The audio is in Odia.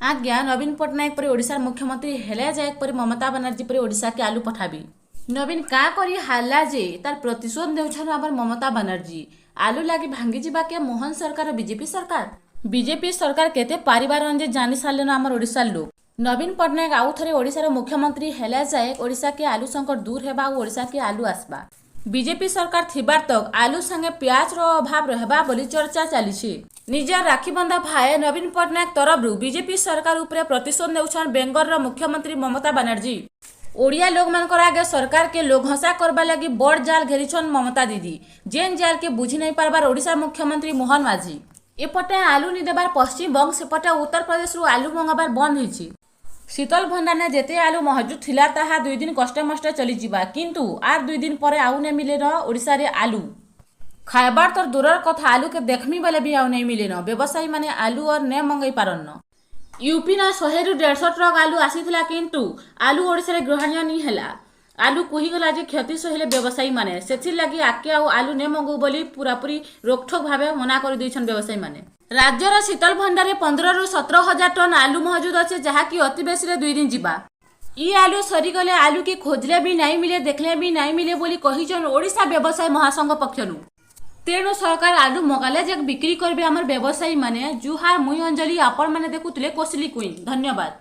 ଆଜ୍ଞା, ନବୀନ ପଟ୍ଟନାୟକ ପରି ଓଡ଼ିଶାର ମୁଖ୍ୟମନ୍ତ୍ରୀ ହେଲେ ଯାଏ ପରି ମମତା ବାନାର୍ଜୀ ପରି ଓଡ଼ିଶାକେ ଆଲୁ ପଠାବି। ନବୀନ କାଁ କରି ହାରଲା ଯେ ତାର ପ୍ରତିଶୋଧ ନେଉଛନ୍ ଆମର ମମତା ବାନାର୍ଜୀ। ଆଲୁ ଲାଗି ଭାଙ୍ଗି ଯିବା କେ ମୋହନ ସରକାର, ବିଜେପି ସରକାର? ବିଜେପି ସରକାର କେତେ ପାରିବାର ଯେ ଜାନି ସାରିଲେନ ଆମର ଓଡ଼ିଶାର ଲୋକ। ନବୀନ ପଟ୍ଟନାୟକ ଆଉ ଥରେ ଓଡ଼ିଶାର ମୁଖ୍ୟମନ୍ତ୍ରୀ ହେଲେ ଯାଏ ଓଡ଼ିଶାକେ ଆଲୁ ସଙ୍କଟ ଦୂର ହେବା ଆଉ ଓଡ଼ିଶାକେ ଆଲୁ ଆସବା। ବିଜେପି ସରକାର ଥିବାର ତକ ଆଲୁ ସାଙ୍ଗେ ପିଆଜର ଅଭାବ ରହିବା ବୋଲି ଚର୍ଚ୍ଚା ଚାଲିଛି। ନିଜର ରାକ୍ଷୀବନ୍ଧା ଭାଇ ନବୀନ ପଟ୍ଟନାୟକ ତରଫରୁ ବିଜେପି ସରକାର ଉପରେ ପ୍ରତିଶୋଧ ନେଉଛନ୍ ବେଙ୍ଗଲର ମୁଖ୍ୟମନ୍ତ୍ରୀ ମମତା ବାନାର୍ଜୀ। ଓଡ଼ିଆ ଲୋକମାନଙ୍କର ଆଗେ ସରକାର କେ ଲୋକ ହସା କରବା ଲାଗି ବଡ଼ ଜାଲ ଘେରିଛନ୍ ମମତା ଦିଦି, ଯେନ୍ ଜାଲ କେ ବୁଝି ନାଇଁ ପାରବାର ଓଡ଼ିଶା ମୁଖ୍ୟମନ୍ତ୍ରୀ ମୋହନ ମାଝୀ। ଏପଟେ ଆଲୁ ନି ଦେବାର ପଶ୍ଚିମବଙ୍ଗ, ସେପଟେ ଉତ୍ତରପ୍ରଦେଶରୁ ଆଲୁ ମଗାବାର ବନ୍ଦ ହେଇଛି। ଶୀତଳ ଭଣ୍ଡାରରେ ଯେତେ ଆଲୁ ମହଜୁଦ ଥିଲା, ତାହା 2 ଦିନ କଷ୍ଟେ ମଷ୍ଟେ ଚଲିଯିବା, କିନ୍ତୁ ଆର୍ 2 ଦିନ ପରେ ଆଉ ନାଇଁ ମିଲେନ ଓଡ଼ିଶାରେ ଆଲୁ। ଖାଇବାର ତ ଦୂରର କଥା, ଆଲୁକେ ଦେଖମି ବେଲେ ବି ଆଉ ନାଇଁ ମିଲେନ। ବ୍ୟବସାୟୀ ମାନେ ଆଲୁ ଅର୍ ନେ ମଙ୍ଗେଇ ପାରନ୍ନ। ୟୁପି ନା 100ରୁ 150 ଟ୍ରକ୍ ଆଲୁ ଆସିଥିଲା, କିନ୍ତୁ ଆଲୁ ଓଡ଼ିଶାରେ ଗ୍ରହଣୀୟ ନି ହେଲା। ଆଲୁ କୁହିଗଲା ଯେ କ୍ଷତି ସହିଲେ ବ୍ୟବସାୟୀ ମାନେ। ସେଥିର୍ଲାଗି ଆଗକେ ଆଉ ଆଲୁ ନେ ମଗଉ ବୋଲି ପୁରାପୁରି ରୋକଠୋକ ଭାବେ ମନା କରିଦେଇଛନ୍ ବ୍ୟବସାୟୀ ମାନେ। ରାଜ୍ୟର ଶୀତଳ ଭଣ୍ଡାରରେ 15ରୁ 17 ହଜାର ଟନ୍ ଆଲୁ ମହଜୁଦ ଅଛି, ଯାହାକି ଅତି ବେଶୀରେ 2 ଦିନ ଯିବା। ଇ ଆଲୁ ସରିଗଲେ ଆଲୁକେ ଖୋଜଲେ ବି ନାଇଁ ମିଲେ, ଦେଖିଲେ ବି ନାଇଁ ମିଲେ ବୋଲି କହିଛନ୍ ଓଡ଼ିଶା ବ୍ୟବସାୟ ମହାସଂଘ ପକ୍ଷରୁ। ତେଣୁ ସରକାର ଆଲୁ ମଗାଲେ ଯେ ବିକ୍ରି କରିବେ ଆମର ବ୍ୟବସାୟୀ ମାନେ। ଜୁହାର, ମୁଇଁ ଅଞ୍ଜଳି, ଆପଣମାନେ ଦେଖୁଥିଲେ କୋଶଲି କୁଇନ୍। ଧନ୍ୟବାଦ।